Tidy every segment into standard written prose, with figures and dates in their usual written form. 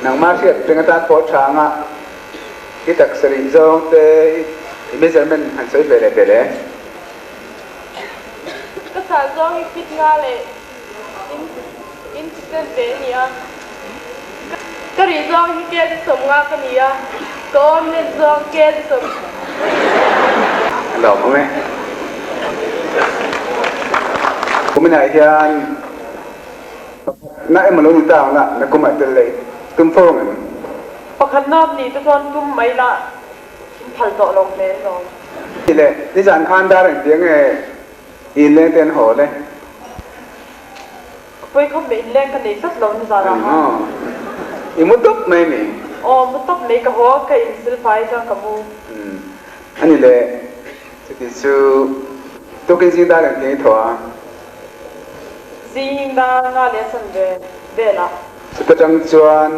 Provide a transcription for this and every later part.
Nangmah hriat reng atan pawh tha anga i taksa rih zawng te i measurement han sawi ve leh teh le. Ka san zawng hi fit nga leh inch chen ve a ni a. Ka rih zawng hi kg 50 ka ni a, ka awm let zawng kg sawm. A lawm awm e. Kuminah hian Na emaw lo ni ta ang na, na kum ah tel leh tum fo ang em? Pakhat nap ni te chuan tum mai la in phal tawh lo hmel lo. Ti leh, nizan khan dar engti ange i inleng te an haw le? Ka pawi khawp mai, inleng ka nei tlat lo nizan ah khan. I mu tawp mai mi? Aw, mu tawp mai, ka haw a, ka insil fai chuan ka mu. Umm, ani le, chuti chu tukin zing dar engti ange i thaw a? Zing dar nga leh san ve velah. Chuta tang chuan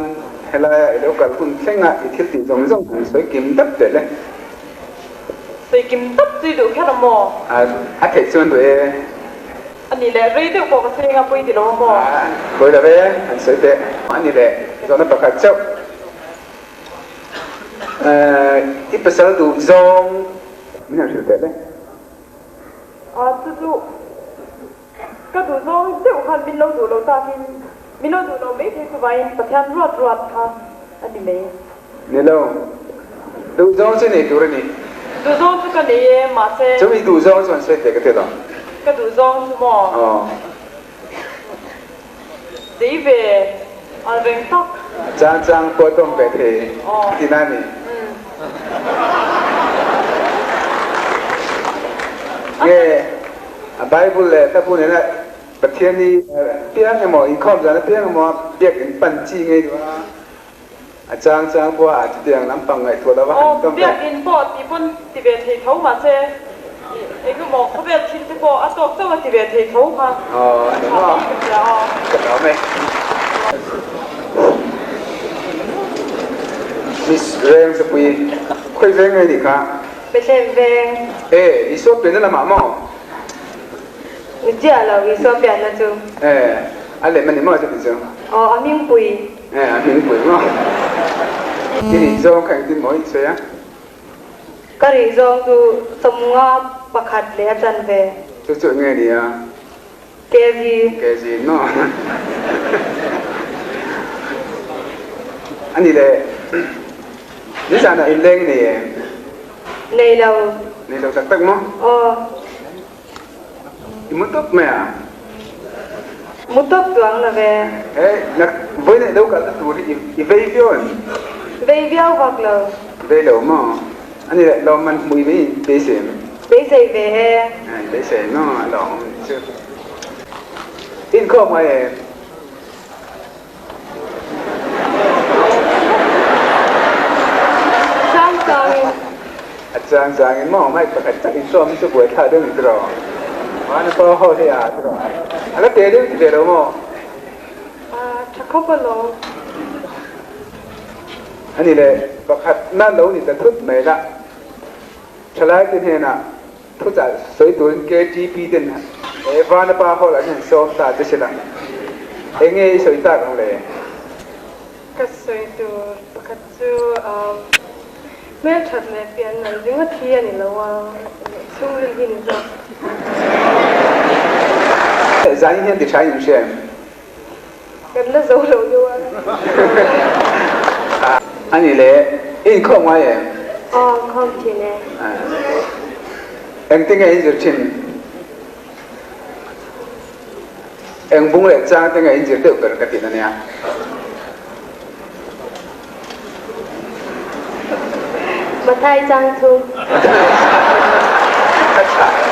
helaia i lo kal hun thlengah i thil tih zawng zawng han sawi kim dap teh le. Sawi kim dap chu i duh kher a maw? A theih chuan duh e. A nih leh rei deuh pawh ka sawi anga pawi ti lo a maw? Pawi lo e, han sawi teh. A nih leh zawhna pakhat chauh. I pasal duh zawng min han hrilh teh le. A chu chu ka duh zawng deuh khan min lo duh lo takin min lo duh lo mai thei chuvangin Pathian ruat ruat kha a ni mai. Ni lo, duh zawng chu nei tur a ni. Duh zawng chu ka nei e, mahse. Chu i duh zawng chu an sawi teh ka ti lo. Ka duh zawng chu maw? Aw. Zei ve an reng tak. Chang chang pawh tawng ve thei ti na ni. Nge a Bible leh Hlabu nena Pathian hi piang emaw inkhawm zan apiang emaw biak in pan chi ngei duh a, a chang chang pawh a chutiang lampang ngaihtuah lova han tawng ve. Biak in pawh ti pawn ti ve thei tho mahse engemaw khawvel thil te pawh a tawk chauh a ti ve thei tho kha. Aw a ni maw? Ka lawm e. Miss Reng Zapui, khawi veng nge nih kha? Bethlehem veng. E, Isua pianna lamah maw? Ni chiah lo, Isua pianna chu. E, a lem a ni maw chuti chu? Aw, a hmingpui. E, a hmingpui maw? I rih zawng kha engtin maw i sawi a? Ka rih zawng chu 51 leh a chanve. Chu chu eng nge ni a? Kg. Kg maw? A ni le, nizanah inleng i nei em? Nei lo. Nei lo tak tak maw? Aw. I mu tawp mai a? Mu tawp duang lo ve. He, nak vawi neih lo kalna tur hi i vei viau em? Vei viau vak lo. Vei lo maw? A ni leh lawm man hmui mai in beisei em? Beisei ve e. A beisei maw? A lawm chu. Inkhawm ngai em? Chang changin. A chang changin maw mai pakhat tak inchawm hi chu buai thlak deuh ni tiraw? Mahni pawh ho hi a tiraw? A la te deuh ti ve lo maw? A tha khawp alawm. A ni le, pakhat na lo ni ta thut mai la. Thalai te hnenah Thuchah sawi turin KTP ten he Vanapa Hall an han sawm ta che sela, eng nge i sawi tak ang le? Ka sawi tur pakhat chu hmelthat leh pian an ringawt hi a ni lo a, chhungril hi ni zawk. Zanin hian ti tha in hria em? Kan la zo lo deuh a. A ni le, i inkhawm ngai em? Aw, inkhawm thin e. Engtin nge in zir thin? Eng bung leh chang te nge in zir deuh ber ka tihna nia. Mathai chang thum. A tha e.